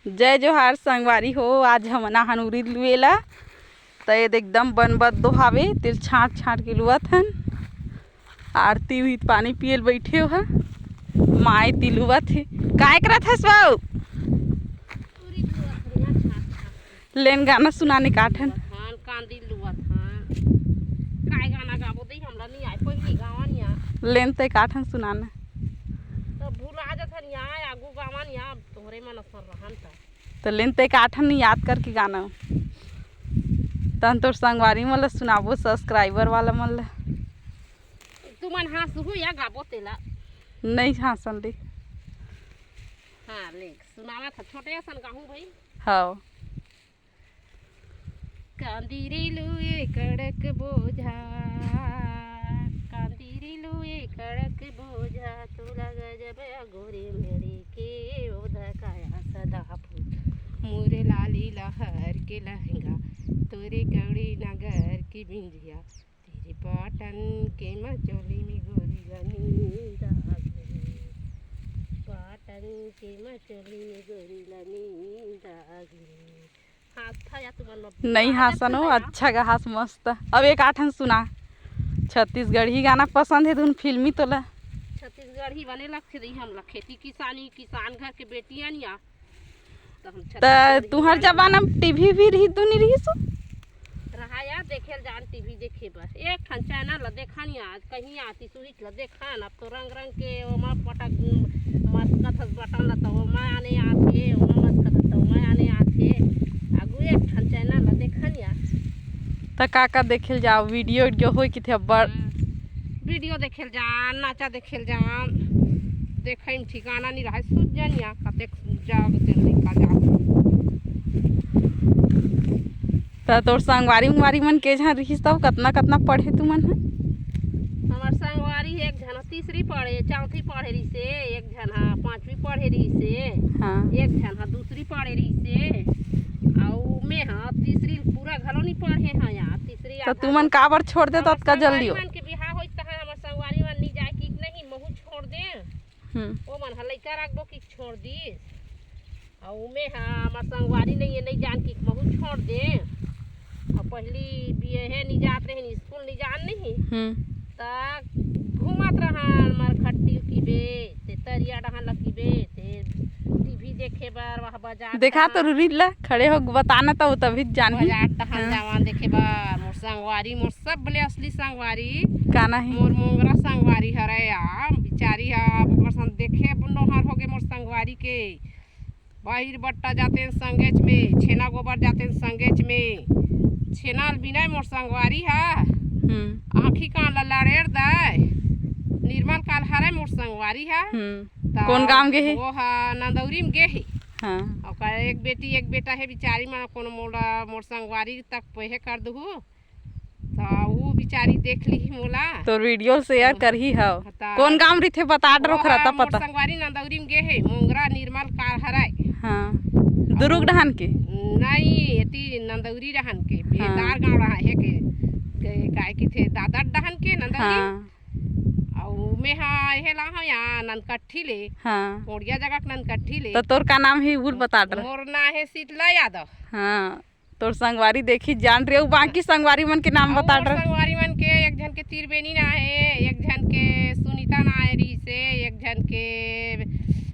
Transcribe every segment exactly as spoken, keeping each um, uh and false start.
जय जोहार संगवारी हो, आज हमन आहन उरीद लुए ला। त ये दे एकदम बनबद्दो हावे, तेल छांट छांट के लुवत हन। आरती उही त पानी पिए ल बइठे हो हा। माय ती लुवत हे। काय करत हस बाऊ? लेन गाना सुनाने काठन। हन, कांदी लुवत हन। काय गाना गाबो दई, हमला नी आय, पहिली गावन या। लेन ते काठन सुनाना। त भुला जथन या, आगू गावन या, तोहरे मन असन रहन त। त लेन ते काठन याद करके गाना। तहन तोर संगवारी मन ल सुनाबो, subscriber वाला मन ल। तुमन हाँसहू या गाबो तेला। नहीं हाँसन दे। हाँ, ले, सुनावत ह, छोटे असन गाहूँ भाई। हव। कांदी रे लुए कड़क बोझा, कांदी रे लुए कड़क बोझा, तोला गजब अगोरे मेरे के ओधा काया सदा फूल। मोरे लाली लहर के लहंगा, तोरे कौड़ी नगर की बिंदिया, तेरे पाटन के मचोली में गोरी ला नींद आ गे, पाटन के मचोली में गोरी ला नींद आ गे। हाँ, था या तुमन नहीं हाँ, हाँसनो, जब अच्छा गाहस मस्त। अब एक आठन सुना। छत्तीसगढ़ी गाना पसंद हे तुन, फिल्मी तोला? छत्तीसगढ़ी बने लगथे दई हमला, खेती किसानी, किसान घर के बेटियन या। त हम त छत्तीसगढ़ी तुहर गाना जमाना में टीवी भी रही, दुनी रही सो? रहा या, देखे ल जान टीवी देखे बर। एक ठन चैनल ल देखन या, आज कहीं आती सुहित ल देखन, अब तो रंग रंग के ओमा पटक मस्कत हस बटन ल, त ओमा आने आथे, ओमा मस्कत हस, त ओमा आने आथे। आगू एक ठन चैनल ल देखन या। त का का देखे ल जाओ, वीडियो वीडियो होय किथे अब्बड़? हाँ। वीडियो देखे ल जान, नाचा देखे ल जान, देखे में ठिकाना नहीं रहा, सूझ जान या कतेक जाग तेल निकल जाओ। त तोर संगवारी उंगवारी मन के झन रहिस, तब कतना कतना पढ़े तुमन ह? हमर संगवारी एक झन ह तीसरी पढ़े, चौथी पढ़े रहिसे, एक झन ह पांचवी पढ़े रहिसे, हाँ। एक झन ह दूसरी पढ़े रहिसे, अउ मैं ह तीसरी पूरा घलो नहीं पढ़े ह यार, तीसरी त आधा तुमन घलो। काबर छोड़ दे, हमर ततका जल्दी संगवारी हो? मन के बिहाव होइस तहां हमर संगवारी मन नहीं जाए कि नहीं, महू छोड़ दे। हम्म। ओ मन ह लइका राखबो कि छोड़ दिस। अउ उमे ह, हमर संगवारी नहीं है, नहीं जान कि महू छोड़ दे। अउ पहली बियहे नहीं जात रहिन, स्कूल नहीं जान नहीं। हम्म। त घूमत रहन, मरखट्टी किबे, ते तरिया डहन ल किबे, ते टीवी देखे बर, वह बाजार देखा डहन। तो रील ला, खड़े हो बताना तो तभी जान ही। बाजार डहन हाँ। जावन देखे बर, मोर संगवारी, मोर सबले असली संगवारी। काना है? मोर मोंगरा संगवारी हरे या, बिचारी ह, अब ओकर संग देखे नोहर होगे मोर संगवारी के। बाहिर बट्टा जातेन संगेच में, छेना गोबर जातेन संगेच में। छेना ल बिनय मोर संगवारी हा। हम्म। आँखी कान ल लड़ेर दय। निर्मल काल हरय मोर संगवारी हा। हम्म। त कौन गांव गे हे? वो हा नंदौरी में गे हे। हाँ। ओकर एक बेटी, एक बेटा हे, बिचारी मन कोनो मोला, मोर संगवारी तक पहे कर दुहू। त ऊ बिचारी देख लिही मोला। तोर वीडियो शेयर करही हव। त कौन गांव रिथे, बता डर वो ओखरा हा त मोर पता। संगवारी नंदौरी में गे हे, मोंगरा निर्मल कार हराय। हाँ। दुरुग डहान के? नहीं, एती नंदौरी डहान के, हाँ। बेदार गांव डहान हे के, के, काय किथे दादर डहान के नंदौरी। हाँ। अउ मैं हा एहे ला हव या ननकट्ठी ले। हाँ। कोड़िया जगह के ननकट्ठी ले। त तोर का नाम हे, उल बता डर। मोर ना हे शीतला यादव। हाँ। तोर संगवारी देखी जान रहे, अउ बाकी संगवारी मन के नाम अउ बता मोर डर। संगवारी मन के एक झन के त्रिवेणी ना हे, एक झन के सुनीता ना हे रहिसे, एक झन के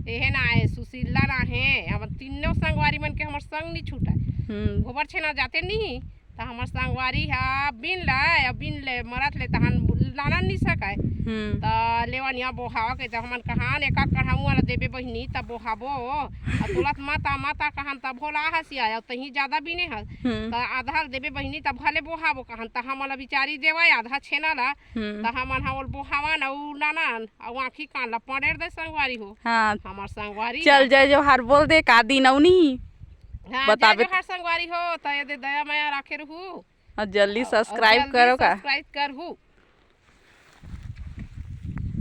एहे ना हे, सुशीला ना हे। हमन तीनों संगवारी मन के हमर संग नी छूटय। हम्म। गोबर छेना जाते नी, त हमर संगवारी ह बिन लय, अउ बिन ले मरत ले तहन लाना नी सकय। हम्म। त लेवन या बोहावा के, जब हमन कहान एका कढ़ाऊ वाला देबे बहिनी, तब बोहाबो। अउ तोला त माता, माता कहान, तब भोला हसिया, अउ तहीं जादा बिने हस। हम्म। त आधा ल देबे बहिनी, तब भले बोहाबो कहान, त हमन ल बिचारी देवय आधा छेना ला, हम्म। त हमन ह ओल बोहावन अउ लानन, अउ आँखी कान ला पड़ेर दे संगवारी हो। हाँ। हमर संगवारी चल ला। जय जोहार बोल दे, का दिन अउ नी? हाँ, बताबे जय जोहार संगवारी हो, त ये दे दया मया राखे रहू। अउ जल्दी अउ, अउ subscribe जल्दी करो का? Subscribe करहू।